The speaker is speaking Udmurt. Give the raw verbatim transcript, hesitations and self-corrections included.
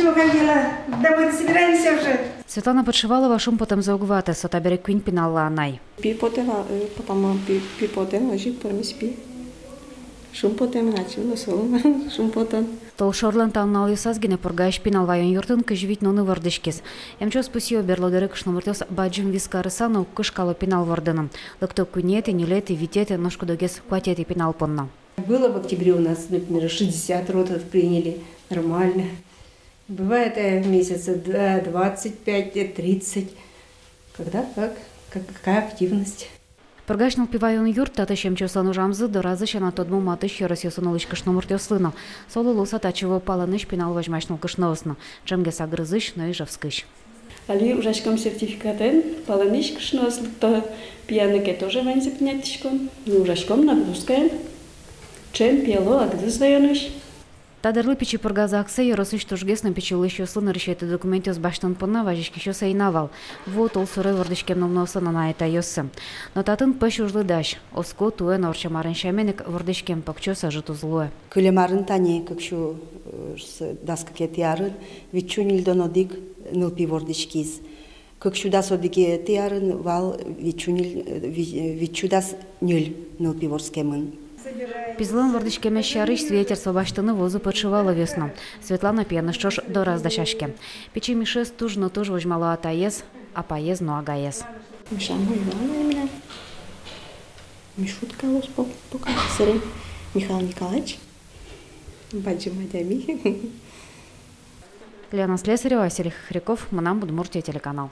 Угодила. Да, мы собираемся уже. Светлана Подшивалова шумпотэмзэ уг ваты, со табере куинь пиналлы анай. Пи потэ вал, э, потому пи, пи потэ, озьы ик пӧрмиз пи. Шумпотэмын ачим но солы но шумпотон. Толшорлэн та нуналъёсаз гинэ Пургаысь пинал ваён юртын кызь вить нуны вордӥськиз. Эмчиос пусъё: берло дыре кышномуртъёс бадӟым вис карыса но уг кышкало пинал вордыны. Лыкто куинетӥ, ньылетӥ, витетӥ, нош куд-огез куатетӥ пинал понна. Было в октябре у нас, например, шестьдесят родов приняли. Нормально. Бывает, э, месяца д-, двадцать пять, э, тридцать. Когда как, как, какая активность. Пургаысь нылпи ваён юрт, татысь эмчиослэн ужамзы дораз сяна тодмо матысь ёросъёсын улӥсь кышномуртъёслы но. Солы луыса татчы вуо палэнысь пинал возьмась нылкышноос но. Ӵемгес Агрызысь но Ижевскысь. Али ужаськом сертификатэн палэнысь кышноос лыкто, пияны ке тоже ваньзэ принятьтӥськом. Ну, ужаськом нагрузкаен. Ӵем пиело Агрыз ваёнысь. Та дырлы Пичи Пурга ЗАГСэ ёросысь тужгес но пичи улӥсьёслы нырысетӥ документъёс басьтон понна вазиськисьёс ӧй на вал. Вуо толсуре вордӥськем нылноослэн анай-атайёссы. Но татын пӧсь ужлы дась. Оско, туэ но ортчем арын сямен ик вордӥськем покчиос ӧжыт уз луэ. Кылем арын, тани кык сю, э, с-, дас кыкетӥ арын витьсю ньыльдон одӥг нылпи вордӥськиз. Кык сю дас одӥгетӥ арын вал витьсю ньыль, э, ви-, э, витьсю дас ньыль нылпи вордскемын. Пизылэн вордӥськемез сярысь свидетельство басьтыны вуозы Подшиваловъёс но. Светлана пиеныз ӵош дораз дасяське. Пичи Мишез туж но туж возьмало атаез, апаез но агаез. Миша мой главный у меня. Мишутка луоз по-, пока. Сырен Михаил Николаевич. Бадӟым адями. Лена Слесарева, Василий Хохряков, «Мынам Удмуртие» телеканал.